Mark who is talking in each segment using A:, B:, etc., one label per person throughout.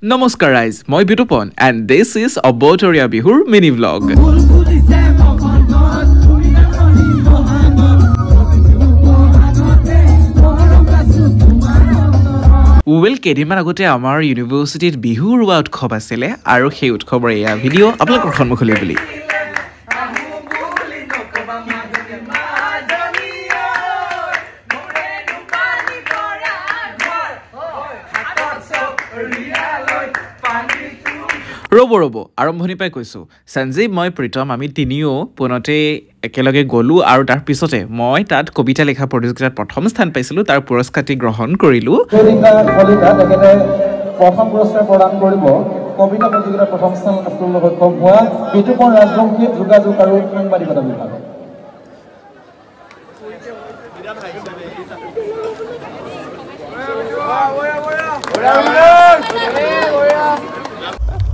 A: নমস্কাৰ ৰাইজ, মই বিতুপন এণ্ড this is অবতৰীয়া বিহুৰ মিনি ভ্লগ। ৱেল, কেইদিনমান আগতে আমাৰ ইউনিভাৰ্চিটিত বিহু ৰোৱা উৎসৱ আছিলে আৰু সেই উৎসৱৰ এয়া ভিডিঅ' আপোনালোকৰ সন্মুখলৈ বুলি। ৰ'ব ৰ'ব, আৰম্ভণিৰ পৰাই কৈছোঁ, সঞ্জীৱ, মই, প্ৰীতম, আমি তিনিও পোনতে একেলগে গ'লোঁ আৰু তাৰ পিছতে মই তাত কবিতা লিখা প্ৰতিযোগিতাত প্ৰথম স্থান পাইছিলোঁ, তাৰ পুৰস্কাৰটি গ্ৰহণ কৰিলোঁ।
B: তেখেতে প্ৰথম পুৰস্কাৰ প্ৰদান কৰিব কবিতা প্ৰতিযোগিতাত প্ৰথম স্থান লাভ কৰিবলৈ সক্ষম হোৱা বিতুপন ৰাজবংশী, যোগাযোগ আৰু সাংবাদিকতা বিভাগ।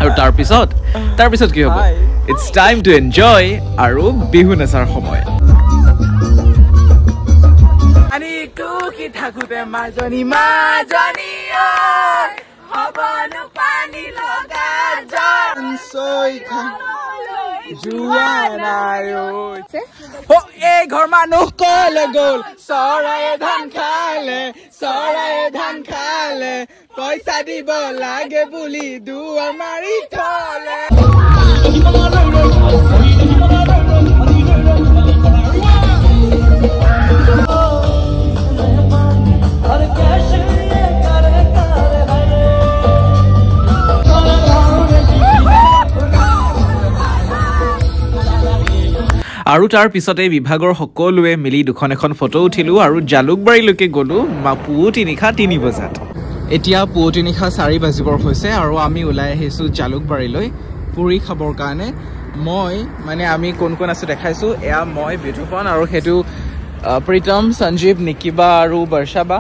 A: আৰু তাৰপিছত কি হ'ব? It's time to enjoy আৰু বিহু নাচাৰ সময়।
C: এই ঘৰ মানুহ কলে গ'ল, চৰায়ে ধান খালে, চৰায়ে ধান খালে, পইচা দিব লাগে বুলি দুৱাৰ মাৰি থলে।
A: আৰু তাৰ পিছতে বিভাগৰ সকলোৱে মিলি দুখন এখন ফটো উঠিলোঁ আৰু জালুকবাৰীলৈকে গ'লোঁ পুৱতি নিশা 3 বজাত।
C: এতিয়া পুৱতি নিশা 4 বাজিবৰ হৈছে আৰু আমি ওলাই আহিছোঁ জালুকবাৰীলৈ পুৰি খাবৰ কাৰণে। মই মানে আমি কোন কোন আছোঁ দেখাইছোঁ। এয়া মই, বিতুপন আৰু সেইটো প্ৰীতম, সঞ্জীৱ, নিকিবা আৰু বৰ্ষাবা।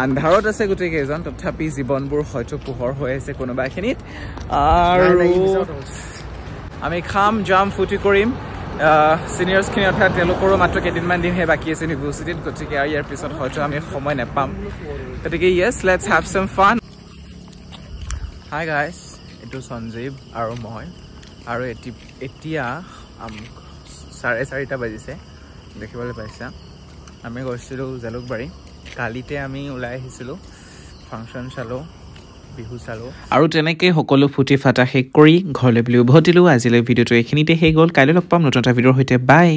C: আন্ধাৰত আছে গোটেই কেইজন, তথাপি জীৱনবোৰ হয়তো পোহৰ হৈ আছে কোনোবা এখিনিত। আৰু আমি খাম, যাম, ফূৰ্তি কৰিম। চিনিয়ৰ্ছখিনি অৰ্থাৎ তেওঁলোকৰো মাত্ৰ কেইদিনমান দিনহে বাকী আছে ইউনিভাৰ্চিটিত, গতিকে আৰু ইয়াৰ পিছত হয়তো আমি সময় নাপাম। গতিকে yes, let's have some fun. Hi guys, এইটো সঞ্জীৱ আৰু মই। আৰু এতিয়া 4:30 বাজিছে, দেখিবলৈ পাইছা। আমি গৈছিলোঁ জালুকবাৰী, কালিতে আমি ওলাই আহিছিলোঁ, ফাংচন চালোঁ, বিহু চালোঁ
A: আৰু তেনেকৈ সকলো ফুটি ফাটা শেষ কৰি ঘৰলৈ বুলি উভতিলোঁ। আজিলৈ ভিডিঅ'টো এইখিনিতে শেষ গ'ল। কাইলৈ লগ পাম নতুন এটা ভিডিঅ'ৰ সৈতে। বাই।